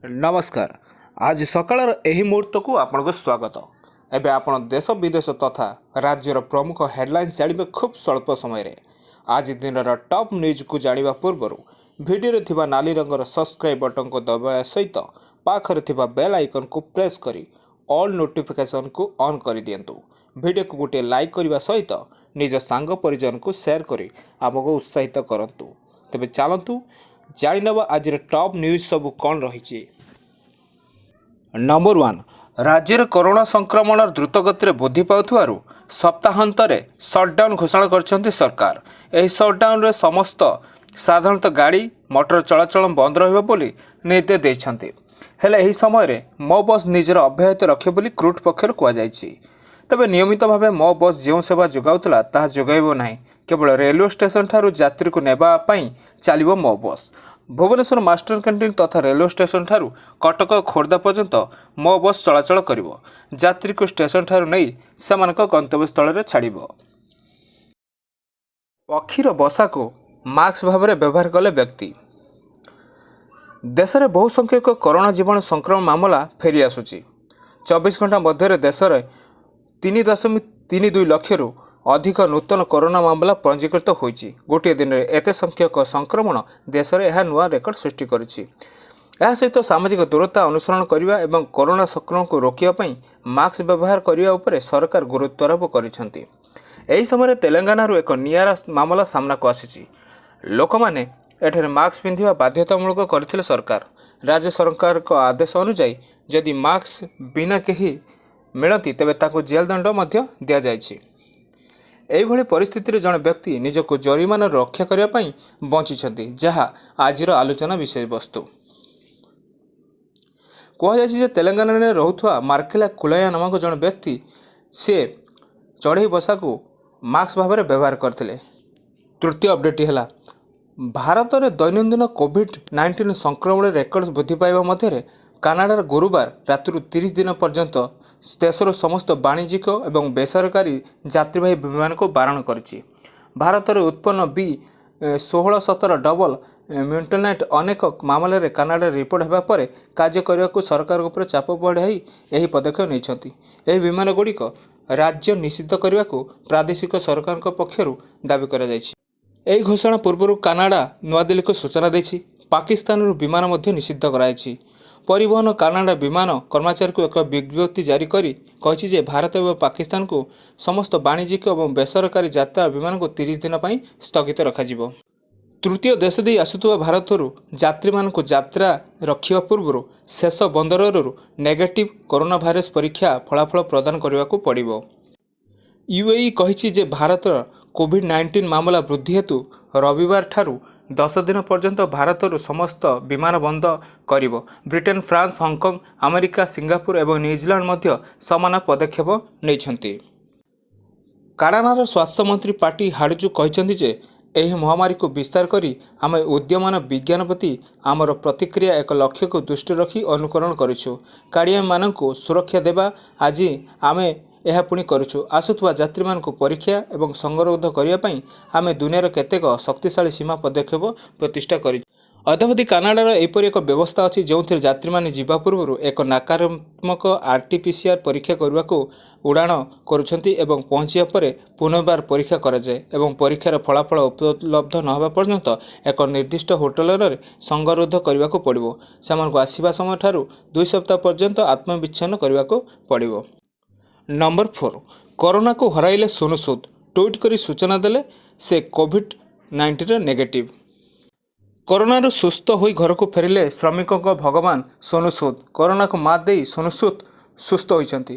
ନମସ୍କାର, ଆଜି ସକାଳର ଏହି ମୁହୂର୍ତ୍ତକୁ ଆପଣଙ୍କୁ ସ୍ୱାଗତ। ଏବେ ଆପଣ ଦେଶ, ବିଦେଶ ତଥା ରାଜ୍ୟର ପ୍ରମୁଖ ହେଡ଼ଲାଇନ୍ସ ଜାଣିବେ ଖୁବ୍ ସ୍ୱଳ୍ପ ସମୟରେ। ଆଜି ଦିନର ଟପ୍ ନ୍ୟୁଜ୍କୁ ଜାଣିବା ପୂର୍ବରୁ ଭିଡ଼ିଓରେ ଥିବା ନାଲି ରଙ୍ଗର ସବସ୍କ୍ରାଇବ୍ ବଟନକୁ ଦବାଇବା ସହିତ ପାଖରେ ଥିବା ବେଲ୍ ଆଇକନ୍କୁ ପ୍ରେସ୍ କରି ଅଲ୍ ନୋଟିଫିକେସନ୍କୁ ଅନ୍ କରିଦିଅନ୍ତୁ। ଭିଡ଼ିଓକୁ ଗୋଟିଏ ଲାଇକ୍ କରିବା ସହିତ ନିଜ ସାଙ୍ଗ ପରିଜନକୁ ସେୟାର କରି ଆମକୁ ଉତ୍ସାହିତ କରନ୍ତୁ। ତେବେ ଚାଲନ୍ତୁ ଜାଣିନେବା ଆଜିର ଟପ୍ ନ୍ୟୁଜ୍ ସବୁ କ'ଣ ରହିଛି। ନମ୍ବର 1, ରାଜ୍ୟରେ କରୋନା ସଂକ୍ରମଣ ଦ୍ରୁତ ଗତିରେ ବୃଦ୍ଧି ପାଉଥିବାରୁ ସପ୍ତାହାନ୍ତରେ ସଟ୍ଡାଉନ୍ ଘୋଷଣା କରିଛନ୍ତି ସରକାର। ଏହି ସଟ୍ଡାଉନ୍ରେ ସମସ୍ତ ସାଧାରଣତଃ ଗାଡ଼ି ମଟର ଚଳାଚଳ ବନ୍ଦ ରହିବ ବୋଲି ନିର୍ଦ୍ଦେଶ ଦେଇଛନ୍ତି। ହେଲେ ଏହି ସମୟରେ ମୋ ବସ୍ ନିଜର ଅବ୍ୟାହତ ରଖିବ ବୋଲି କ୍ରୁଟ୍ ପକ୍ଷରୁ କୁହାଯାଇଛି। ତେବେ ନିୟମିତ ଭାବେ ମୋ ବସ୍ ଯେଉଁ ସେବା ଯୋଗାଉଥିଲା, ତାହା ଯୋଗାଇବ ନାହିଁ। କେବଳ ରେଲୱେ ଷ୍ଟେସନଠାରୁ ଯାତ୍ରୀକୁ ନେବା ପାଇଁ ଚାଲିବ ମୋ ବସ୍। ଭୁବନେଶ୍ୱର ମାଷ୍ଟର କ୍ୟାଣ୍ଟିନ୍ ତଥା ରେଲୱେ ଷ୍ଟେସନଠାରୁ କଟକ ଓ ଖୋର୍ଦ୍ଧା ପର୍ଯ୍ୟନ୍ତ ମୋ ବସ୍ ଚଳାଚଳ କରିବ। ଯାତ୍ରୀକୁ ଷ୍ଟେସନଠାରୁ ନେଇ ସେମାନଙ୍କ ଗନ୍ତବ୍ୟସ୍ଥଳରେ ଛାଡ଼ିବ। ପକ୍ଷୀର ବସାକୁ ମାସ୍କ ଭାବରେ ବ୍ୟବହାର କଲେ ବ୍ୟକ୍ତି। ଦେଶରେ ବହୁ ସଂଖ୍ୟକ କରୋନା ଜୀବାଣୁ ସଂକ୍ରମଣ ମାମଲା ଫେରି ଆସୁଛି। 24 ଘଣ୍ଟା ମଧ୍ୟରେ ଦେଶରେ 3.32 ଲକ୍ଷରୁ ଅଧିକ ନୂତନ କରୋନା ମାମଲା ପଞ୍ଜୀକୃତ ହୋଇଛି। ଗୋଟିଏ ଦିନରେ ଏତେ ସଂଖ୍ୟକ ସଂକ୍ରମଣ ଦେଶରେ ଏହା ନୂଆ ରେକର୍ଡ ସୃଷ୍ଟି କରିଛି। ଏହା ସହିତ ସାମାଜିକ ଦୂରତା ଅନୁସରଣ କରିବା ଏବଂ କରୋନା ସଂକ୍ରମଣକୁ ରୋକିବା ପାଇଁ ମାସ୍କ ବ୍ୟବହାର କରିବା ଉପରେ ସରକାର ଗୁରୁତ୍ୱାରୋପ କରିଛନ୍ତି। ଏହି ସମୟରେ ତେଲେଙ୍ଗାନାରୁ ଏକ ନିଆରା ମାମଲା ସାମ୍ନାକୁ ଆସିଛି। ଲୋକମାନେ ଏଠାରେ ମାସ୍କ ପିନ୍ଧିବା ବାଧ୍ୟତାମୂଳକ କରିଥିଲେ ସରକାର। ରାଜ୍ୟ ସରକାରଙ୍କ ଆଦେଶ ଅନୁଯାୟୀ ଯଦି ମାସ୍କ ବିନା କେହି ମିଳନ୍ତି, ତେବେ ତାଙ୍କୁ ଜେଲ ଦଣ୍ଡ ମଧ୍ୟ ଦିଆଯାଇଛି। ଏହିଭଳି ପରିସ୍ଥିତିରେ ଜଣେ ବ୍ୟକ୍ତି ନିଜକୁ ଜରିମାନାରୁ ରକ୍ଷା କରିବା ପାଇଁ ବଞ୍ଚିଛନ୍ତି, ଯାହା ଆଜିର ଆଲୋଚନା ବିଷୟବସ୍ତୁ। କୁହାଯାଇଛି ଯେ ତେଲେଙ୍ଗାନାରେ ରହୁଥିବା ମାର୍କେଲା କୁଲୟା ନାମକ ଜଣେ ବ୍ୟକ୍ତି, ସେ ଚଢ଼େଇ ବସାକୁ ମାସ୍କ ଭାବରେ ବ୍ୟବହାର କରିଥିଲେ। ତୃତୀୟ ଅପଡ଼େଟ୍ଟି ହେଲା, ଭାରତରେ ଦୈନନ୍ଦିନ କୋଭିଡ଼-19 ସଂକ୍ରମଣରେ ରେକର୍ଡ ବୃଦ୍ଧି ପାଇବା ମଧ୍ୟରେ କାନାଡ଼ାର ଗୁରୁବାର ରାତିରୁ 30 ଦିନ ପର୍ଯ୍ୟନ୍ତ ଦେଶର ସମସ୍ତ ବାଣିଜ୍ୟିକ ଏବଂ ବେସରକାରୀ ଯାତ୍ରୀବାହୀ ବିମାନକୁ ବାରଣ କରିଛି। ଭାରତରେ ଉତ୍ପନ୍ନ ବି 1617 ଡବଲ ମ୍ୟୁଟାଣ୍ଟ ଅନେକ ମାମଲାରେ କାନାଡ଼ାରେ ରିପୋର୍ଟ ହେବା ପରେ କାର୍ଯ୍ୟ କରିବାକୁ ସରକାରଙ୍କ ଉପରେ ଚାପ ବଢ଼ାଇ ଏହି ପଦକ୍ଷେପ ନେଇଛନ୍ତି। ଏହି ବିମାନଗୁଡ଼ିକ ରାଜ୍ୟ ନିଷିଦ୍ଧ କରିବାକୁ ପ୍ରାଦେଶିକ ସରକାରଙ୍କ ପକ୍ଷରୁ ଦାବି କରାଯାଇଛି। ଏହି ଘୋଷଣା ପୂର୍ବରୁ କାନାଡ଼ା ନୂଆଦିଲ୍ଲୀକୁ ସୂଚନା ଦେଇଛି। ପାକିସ୍ତାନରୁ ବିମାନ ମଧ୍ୟ ନିଷିଦ୍ଧ କରାଯାଇଛି। ପରିବହନ କାନାଡ଼ା ବିମାନ କର୍ମଚାରୀଙ୍କୁ ଏକ ବିଜ୍ଞପ୍ତି ଜାରି କରି କହିଛି ଯେ ଭାରତ ଏବଂ ପାକିସ୍ତାନକୁ ସମସ୍ତ ବାଣିଜ୍ୟିକ ଏବଂ ବେସରକାରୀ ଯାତ୍ରା ବିମାନକୁ 30 ଦିନ ପାଇଁ ସ୍ଥଗିତ ରଖାଯିବ। ତୃତୀୟ ଦେଶ ଦେଇ ଆସୁଥିବା ଭାରତରୁ ଯାତ୍ରୀମାନଙ୍କୁ ଯାତ୍ରା ରଖିବା ପୂର୍ବରୁ ଶେଷ ବନ୍ଦରରୁ ନେଗେଟିଭ୍ କରୋନା ଭାଇରସ ପରୀକ୍ଷା ଫଳାଫଳ ପ୍ରଦାନ କରିବାକୁ ପଡ଼ିବ। ୟୁଏଇ କହିଛି ଯେ ଭାରତର କୋଭିଡ଼-19 ମାମଲା ବୃଦ୍ଧି ହେତୁ ରବିବାର ଠାରୁ 10 ଦିନ ପର୍ଯ୍ୟନ୍ତ ଭାରତରୁ ସମସ୍ତ ବିମାନ ବନ୍ଦ କରିବ। Britain, France, Hong Kong, America, Singapore ଏବଂ ନ୍ୟୁଜିଲାଣ୍ଡ ମଧ୍ୟ ସମାନ ପଦକ୍ଷେପ ନେଇଛନ୍ତି। କାନାଡ଼ାର ସ୍ୱାସ୍ଥ୍ୟମନ୍ତ୍ରୀ ପାଟି ହାଡଜୁ କହିଛନ୍ତି ଯେ ଏହି ମହାମାରୀକୁ ବିସ୍ତାର କରି ଆମେ ଉଦ୍ୟମାନ ବିଜ୍ଞାନ ପ୍ରତି ଆମର ପ୍ରତିକ୍ରିୟା ଏକ ଲକ୍ଷ୍ୟକୁ ଦୃଷ୍ଟିରେ ରଖି ଅନୁକରଣ କରିଛୁ, କାନାଡ଼ିଆନମାନଙ୍କୁ ସୁରକ୍ଷା ଦେବା। ଆଜି ଆମେ ଏହା ପୁଣି କରୁଛୁ। ଆସୁଥିବା ଯାତ୍ରୀମାନଙ୍କୁ ପରୀକ୍ଷା ଏବଂ ସଙ୍ଗରୋଧ କରିବା ପାଇଁ ଆମେ ଦୁନିଆର କେତେକ ଶକ୍ତିଶାଳୀ ସୀମା ପଦକ୍ଷେପ ପ୍ରତିଷ୍ଠା କରିଛୁ। ଅଦ୍ୟାବଧି କାନାଡ଼ାର ଏପରି ଏକ ବ୍ୟବସ୍ଥା ଅଛି, ଯେଉଁଥିରେ ଯାତ୍ରୀମାନେ ଯିବା ପୂର୍ବରୁ ଏକ ନକାରାତ୍ମକ ଆରଟିପିସିଆର ପରୀକ୍ଷା କରିବାକୁ ଉଡ଼ାଣ କରୁଛନ୍ତି ଏବଂ ପହଞ୍ଚିବା ପରେ ପୁନର୍ବାର ପରୀକ୍ଷା କରାଯାଏ ଏବଂ ପରୀକ୍ଷାର ଫଳାଫଳ ଉପଲବ୍ଧ ନ ହେବା ପର୍ଯ୍ୟନ୍ତ ଏକ ନିର୍ଦ୍ଦିଷ୍ଟ ହୋଟେଲରେ ସଙ୍ଗରୋଧ କରିବାକୁ ପଡ଼ିବ। ସେମାନଙ୍କୁ ଆସିବା ସମୟଠାରୁ 2 ସପ୍ତାହ ପର୍ଯ୍ୟନ୍ତ ଆତ୍ମବିଚ୍ଛିନ୍ନ କରିବାକୁ ପଡ଼ିବ। ନମ୍ବର 4, କରୋନାକୁ ହରାଇଲେ ସୋନୁ ସୁଦ। ଟ୍ୱିଟ୍ କରି ସୂଚନା ଦେଲେ ସେ କୋଭିଡ଼-19ର ନେଗେଟିଭ୍। କରୋନାରୁ ସୁସ୍ଥ ହୋଇ ଘରକୁ ଫେରିଲେ ଶ୍ରମିକଙ୍କ ଭଗବାନ ସୋନୁ ସୁଦ। କରୋନାକୁ ମାତ୍ ଦେଇ ସୋନୁ ସୁଦ ସୁସ୍ଥ ହୋଇଛନ୍ତି।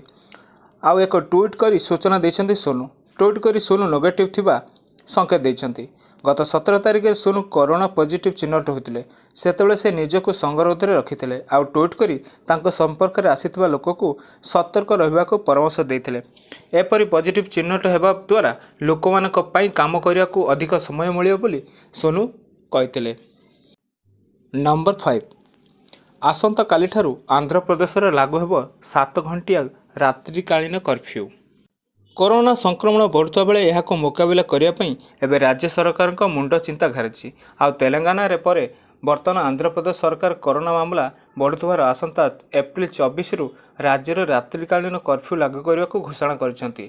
ଆଉ ଏକ ଟ୍ୱିଟ୍ କରି ସୂଚନା ଦେଇଛନ୍ତି ସୋନୁ। ଟ୍ୱିଟ୍ କରି ସୋନୁ ନେଗେଟିଭ୍ ଥିବା ସଙ୍କେତ ଦେଇଛନ୍ତି। ଗତ 17 ତାରିଖରେ ସୋନୁ କରୋନା ପଜିଟିଭ୍ ଚିହ୍ନଟ ହୋଇଥିଲେ। ସେତେବେଳେ ସେ ନିଜକୁ ସଙ୍ଗରୋଧରେ ରଖିଥିଲେ। ଆଉ ଟ୍ୱିଟ୍ କରି ତାଙ୍କ ସମ୍ପର୍କରେ ଆସିଥିବା ଲୋକଙ୍କୁ ସତର୍କ ରହିବାକୁ ପରାମର୍ଶ ଦେଇଥିଲେ। ଏପରି ପଜିଟିଭ୍ ଚିହ୍ନଟ ହେବା ଦ୍ୱାରା ଲୋକମାନଙ୍କ ପାଇଁ କାମ କରିବାକୁ ଅଧିକ ସମୟ ମିଳିବ ବୋଲି ସୋନୁ କହିଥିଲେ। ନମ୍ବର 5, ଆସନ୍ତାକାଲିଠାରୁ ଆନ୍ଧ୍ରପ୍ରଦେଶରେ ଲାଗୁ ହେବ 7 ଘଣ୍ଟିଆ ରାତ୍ରିକାଳୀନ କର୍ଫ୍ୟୁ। କରୋନା ସଂକ୍ରମଣ ବଢ଼ୁଥିବା ବେଳେ ଏହାକୁ ମୁକାବିଲା କରିବା ପାଇଁ ଏବେ ରାଜ୍ୟ ସରକାରଙ୍କ ମୁଣ୍ଡ ଚିନ୍ତା ଘାରିଛି। ଆଉ ତେଲେଙ୍ଗାନାରେ ପରେ ବର୍ତ୍ତମାନ ଆନ୍ଧ୍ରପ୍ରଦେଶ ସରକାର କରୋନା ମାମଲା ବଢ଼ୁଥିବାରୁ ଆସନ୍ତା ଏପ୍ରିଲ 24ରୁ ରାଜ୍ୟରେ ରାତ୍ରିକାଳୀନ କର୍ଫ୍ୟୁ ଲାଗୁ କରିବାକୁ ଘୋଷଣା କରିଛନ୍ତି।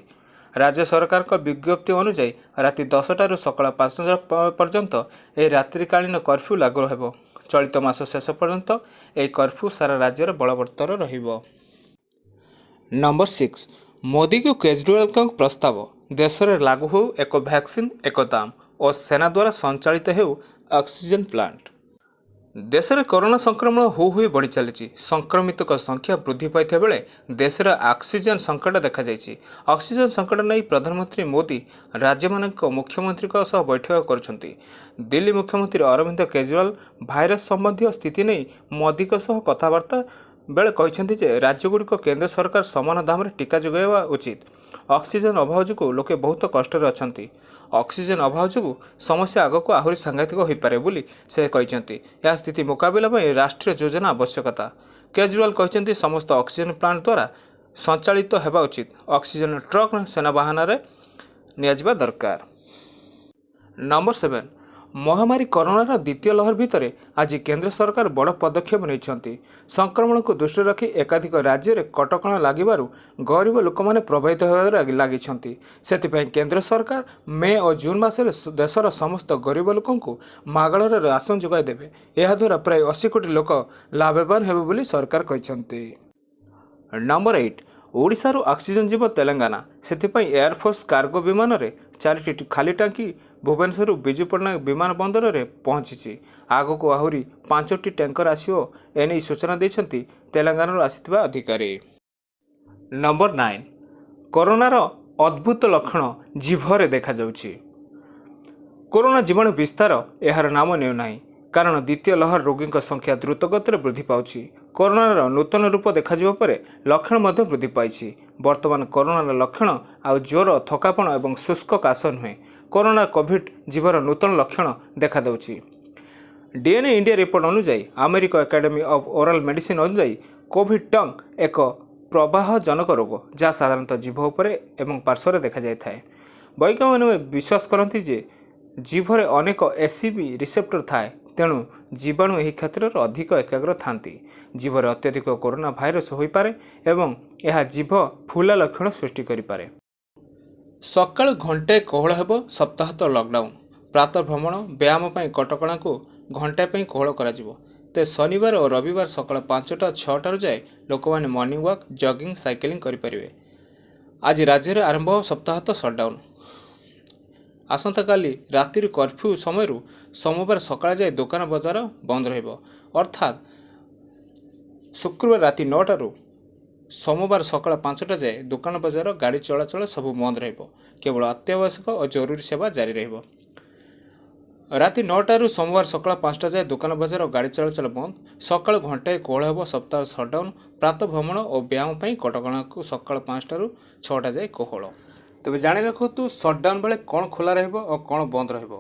ରାଜ୍ୟ ସରକାରଙ୍କ ବିଜ୍ଞପ୍ତି ଅନୁଯାୟୀ, ରାତି 10ଟାରୁ ସକାଳ 5ଟା ପର୍ଯ୍ୟନ୍ତ ଏହି ରାତ୍ରିକାଳୀନ କର୍ଫ୍ୟୁ ଲାଗୁ ହେବ। ଚଳିତ ମାସ ଶେଷ ପର୍ଯ୍ୟନ୍ତ ଏହି କର୍ଫ୍ୟୁ ସାରା ରାଜ୍ୟରେ ବଳବତ୍ତର ରହିବ। ନମ୍ବର 6, ମୋଦିକୁ କେଜରିୱାଲଙ୍କ ପ୍ରସ୍ତାବ, ଦେଶରେ ଲାଗୁ ହେଉ ଏକ ଭ୍ୟାକ୍ସିନ୍ ଏକ ଦାମ ଓ ସେନା ଦ୍ୱାରା ସଞ୍ଚାଳିତ ହେଉ ଅକ୍ସିଜେନ୍ ପ୍ଲାଣ୍ଟ। ଦେଶରେ କରୋନା ସଂକ୍ରମଣ ହୁ ହୋଇ ବଢ଼ି ଚାଲିଛି। ସଂକ୍ରମିତଙ୍କ ସଂଖ୍ୟା ବୃଦ୍ଧି ପାଇଥିବା ବେଳେ ଦେଶରେ ଅକ୍ସିଜେନ୍ ସଙ୍କଟ ଦେଖାଯାଇଛି। ଅକ୍ସିଜେନ୍ ସଙ୍କଟ ନେଇ ପ୍ରଧାନମନ୍ତ୍ରୀ ମୋଦି ରାଜ୍ୟମାନଙ୍କ ମୁଖ୍ୟମନ୍ତ୍ରୀଙ୍କ ସହ ବୈଠକ କରୁଛନ୍ତି। ଦିଲ୍ଲୀ ମୁଖ୍ୟମନ୍ତ୍ରୀ ଅରବିନ୍ଦ କେଜରିୱାଲ ଭାଇରସ ସମ୍ବନ୍ଧୀୟ ସ୍ଥିତି ନେଇ ମୋଦିଙ୍କ ସହ କଥାବାର୍ତ୍ତା ବେଳେ କହିଛନ୍ତି ଯେ ରାଜ୍ୟଗୁଡ଼ିକ କେନ୍ଦ୍ର ସରକାର ସମାନ ଦାମରେ ଟିକା ଯୋଗାଇବା ଉଚିତ। ଅକ୍ସିଜେନ୍ ଅଭାବ ଯୋଗୁଁ ଲୋକେ ବହୁତ କଷ୍ଟରେ ଅଛନ୍ତି। ଅକ୍ସିଜେନ୍ ଅଭାବ ଯୋଗୁଁ ସମସ୍ୟା ଆଗକୁ ଆହୁରି ସାଂଘାତିକ ହୋଇପାରେ ବୋଲି ସେ କହିଛନ୍ତି। ଏହା ସ୍ଥିତି ମୁକାବିଲା ପାଇଁ ରାଷ୍ଟ୍ରୀୟ ଯୋଜନା ଆବଶ୍ୟକତା। କେଜରିୱାଲ କହିଛନ୍ତି, ସମସ୍ତ ଅକ୍ସିଜେନ୍ ପ୍ଲାଣ୍ଟ ଦ୍ୱାରା ସଞ୍ଚାଳିତ ହେବା ଉଚିତ। ଅକ୍ସିଜେନ୍ ଟ୍ରକ୍ ସେନା ବାହନରେ ନିଆଯିବା ଦରକାର। ନମ୍ବର 7, ମହାମାରୀ କରୋନାର ଦ୍ୱିତୀୟ ଲହର ଭିତରେ ଆଜି କେନ୍ଦ୍ର ସରକାର ବଡ଼ ପଦକ୍ଷେପ ନେଇଛନ୍ତି। ସଂକ୍ରମଣକୁ ଦୃଷ୍ଟିରେ ରଖି ଏକାଧିକ ରାଜ୍ୟରେ କଟକଣା ଲାଗିବାରୁ ଗରିବ ଲୋକମାନେ ପ୍ରଭାବିତ ହେବାରେ ଲାଗିଛନ୍ତି। ସେଥିପାଇଁ କେନ୍ଦ୍ର ସରକାର ମେ ଓ ଜୁନ୍ ମାସରେ ଦେଶର ସମସ୍ତ ଗରିବ ଲୋକଙ୍କୁ ମାଗଣାରେ ରାସନ ଯୋଗାଇ ଦେବେ। ଏହାଦ୍ୱାରା ପ୍ରାୟ 80 କୋଟି ଲୋକ ଲାଭବାନ ହେବେ ବୋଲି ସରକାର କହିଛନ୍ତି। ନମ୍ବର 8, ଓଡ଼ିଶାରୁ ଅକ୍ସିଜେନ୍ ଯିବ ତେଲେଙ୍ଗାନା। ସେଥିପାଇଁ ଏୟାରଫୋର୍ସ କାର୍ଗୋ ବିମାନରେ ଚାରିଟି ଖାଲି ଟାଙ୍କି ଭୁବନେଶ୍ୱରରୁ ବିଜୁ ପଟ୍ଟନାୟକ ବିମାନ ବନ୍ଦରରେ ପହଞ୍ଚିଛି। ଆଗକୁ ଆହୁରି ପାଞ୍ଚଟି ଟ୍ୟାଙ୍କର ଆସିବ। ଏନେଇ ସୂଚନା ଦେଇଛନ୍ତି ତେଲେଙ୍ଗାନାରୁ ଆସିଥିବା ଅଧିକାରୀ। ନମ୍ବର 9, କରୋନାର ଅଦ୍ଭୁତ ଲକ୍ଷଣ ଜିଭରେ ଦେଖାଯାଉଛି। କରୋନା ଜୀବାଣୁ ବିସ୍ତାର ଏହାର ନାମ ନେଉନାହିଁ, କାରଣ ଦ୍ୱିତୀୟ ଲହର ରୋଗୀଙ୍କ ସଂଖ୍ୟା ଦ୍ରୁତଗତିରେ ବୃଦ୍ଧି ପାଉଛି। କରୋନାର ନୂତନ ରୂପ ଦେଖାଯିବା ପରେ ଲକ୍ଷଣ ମଧ୍ୟ ବୃଦ୍ଧି ପାଇଛି। ବର୍ତ୍ତମାନ କରୋନାର ଲକ୍ଷଣ ଆଉ ଜ୍ୱର, ଥକାପଣ ଏବଂ ଶୁଷ୍କ କାଶ ନୁହେଁ। କରୋନା କୋଭିଡ୍ ଜିଭର ନୂତନ ଲକ୍ଷଣ ଦେଖାଦେଉଛି। ଡିଏନ୍ଏ ଇଣ୍ଡିଆ ରିପୋର୍ଟ ଅନୁଯାୟୀ, America academy of oral medicine ଅନୁଯାୟୀ, କୋଭିଡ୍ ଟଙ୍ଗ ଏକ ପ୍ରଦାହଜନକ ରୋଗ, ଯାହା ସାଧାରଣତଃ ଜିଭ ଉପରେ ଏବଂ ପାର୍ଶ୍ୱରେ ଦେଖାଯାଇଥାଏ। ବୈଜ୍ଞାନିକମାନେ ବିଶ୍ୱାସ କରନ୍ତି ଯେ ଜିଭରେ ଅନେକ ଏସିଇ ରିସେପ୍ଟର ଥାଏ, ତେଣୁ ଜୀବାଣୁ ଏହି କ୍ଷେତ୍ରରେ ଅଧିକ ଏକାଗ୍ର ଥାନ୍ତି। ଜିଭରେ ଅତ୍ୟଧିକ କରୋନା ଭାଇରସ ହୋଇପାରେ ଏବଂ ଏହା ଜିଭ ଫୁଲା ଲକ୍ଷଣ ସୃଷ୍ଟି କରିପାରେ। ସକାଳୁ ଘଣ୍ଟାଏ କୋହଳ ହେବ ସପ୍ତାହାନ୍ତ ଲକଡାଉନ୍। ପ୍ରାତଃ ଭ୍ରମଣ, ବ୍ୟାୟାମ ପାଇଁ କଟକଣାକୁ ଘଣ୍ଟାଏ ପାଇଁ କୋହଳ କରାଯିବ। ତେବେ ଶନିବାର ଓ ରବିବାର ସକାଳ 5ଟା 6ଟାରୁ ଯାଏ ଲୋକମାନେ ମର୍ଣ୍ଣିଂ ୱାକ୍, ଜଗିଂ, ସାଇକେଲିଂ କରିପାରିବେ। ଆଜି ରାଜ୍ୟରେ ଆରମ୍ଭ ହେବ ସପ୍ତାହାନ୍ତ ସଟ୍ଡାଉନ୍। ଆସନ୍ତାକାଲି ରାତିରୁ କର୍ଫ୍ୟୁ ସମୟରୁ ସୋମବାର ସକାଳ ଯାଏ ଦୋକାନ ବଜାର ବନ୍ଦ ରହିବ। ଅର୍ଥାତ୍ ଶୁକ୍ରବାର ରାତି 9ଟାରୁ ସୋମବାର ସକାଳ 5ଟା ଯାଏ ଦୋକାନ ବଜାର, ଗାଡ଼ି ଚଳାଚଳ ସବୁ ବନ୍ଦ ରହିବ। କେବଳ ଅତ୍ୟାବଶ୍ୟକ ଓ ଜରୁରୀ ସେବା ଜାରି ରହିବ। ରାତି 9ଟାରୁ ସୋମବାର ସକାଳ 5ଟା ଯାଏ ଦୋକାନ ବଜାର ଓ ଗାଡ଼ି ଚଳାଚଳ ବନ୍ଦ। ସକାଳୁ ଘଣ୍ଟାଏ କୋହଳ ହେବ ସପ୍ତାହ ସଟ୍ଡାଉନ୍। ପ୍ରାତଃ ଭ୍ରମଣ ଓ ବ୍ୟାୟାମ ପାଇଁ କଟକଣାକୁ ସକାଳ 5ଟାରୁ 6ଟା ଯାଏ କୋହଳ। ତେବେ ଜାଣି ରଖନ୍ତୁ, ସଟ୍ଡାଉନ୍ ବେଳେ କ'ଣ ଖୋଲା ରହିବ ଓ କ'ଣ ବନ୍ଦ ରହିବ।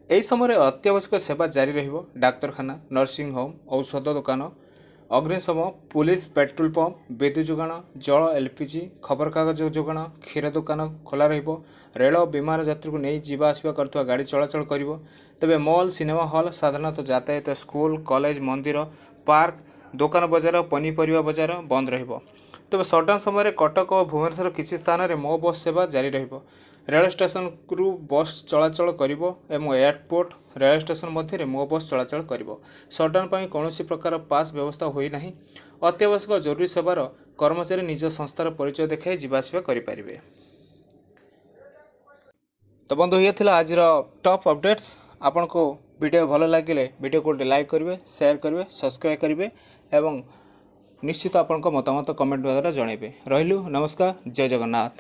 ଏହି ସମୟରେ ଅତ୍ୟାବଶ୍ୟକ ସେବା ଜାରି ରହିବ। ଡାକ୍ତରଖାନା, ନର୍ସିଂ ହୋମ୍, ଔଷଧ ଦୋକାନ, ଅଗ୍ନିଶମ, ପୁଲିସ, ପେଟ୍ରୋଲ ପମ୍ପ, ବିଦ୍ୟୁତ ଯୋଗାଣ, ଜଳ, ଏଲ୍ପିଜି, ଖବରକାଗଜ ଯୋଗାଣ, କ୍ଷୀର ଦୋକାନ ଖୋଲା ରହିବ। ରେଳ, ବିମାନ ଯାତ୍ରୀକୁ ନେଇ ଯିବା ଆସିବା କରୁଥିବା ଗାଡ଼ି ଚଳାଚଳ କରିବ। ତେବେ ମଲ୍, ସିନେମା ହଲ୍, ସାଧାରଣତଃ ଯାତାୟାତ, ସ୍କୁଲ, କଲେଜ, ମନ୍ଦିର, ପାର୍କ, ଦୋକାନ ବଜାର, ପନିପରିବା ବଜାର ବନ୍ଦ ରହିବ। ତେବେ ସଟ୍ଡାଉନ୍ ସମୟରେ କଟକ ଓ ଭୁବନେଶ୍ୱର କିଛି ସ୍ଥାନରେ ମୋ ବସ୍ ସେବା ଜାରି ରହିବ। ରେଳ ଷ୍ଟେସନରୁ ବସ୍ ଚଳାଚଳ କରିବ ଏବଂ ଏୟାରପୋର୍ଟ ରେଳ ଷ୍ଟେସନ ମଧ୍ୟରେ ମୋ ବସ୍ ଚଳାଚଳ କରିବ। ସଟ୍ଡାଉନ୍ ପାଇଁ କୌଣସି ପ୍ରକାର ପାସ୍ ବ୍ୟବସ୍ଥା ହୋଇନାହିଁ। ଅତ୍ୟାବଶ୍ୟକ ଜରୁରୀ ସେବାର କର୍ମଚାରୀ ନିଜ ସଂସ୍ଥାର ପରିଚୟ ଦେଖାଇ ଯିବା ଆସିବା କରିପାରିବେ। ତ ବନ୍ଧୁ, ଇଏ ଥିଲା ଆଜିର ଟପ୍ ଅପଡ଼େଟ୍ସ। ଆପଣଙ୍କୁ ଭିଡ଼ିଓ ଭଲ ଲାଗିଲେ ଭିଡ଼ିଓକୁ ଗୋଟେ ଲାଇକ୍ କରିବେ, ସେୟାର କରିବେ, ସବସ୍କ୍ରାଇବ୍ କରିବେ ଏବଂ ନିଶ୍ଚିତ ଆପଣଙ୍କ ମତାମତ କମେଣ୍ଟ ଦ୍ୱାରା ଜଣାଇବେ। ରହିଲୁ, ନମସ୍କାର, ଜୟ ଜଗନ୍ନାଥ।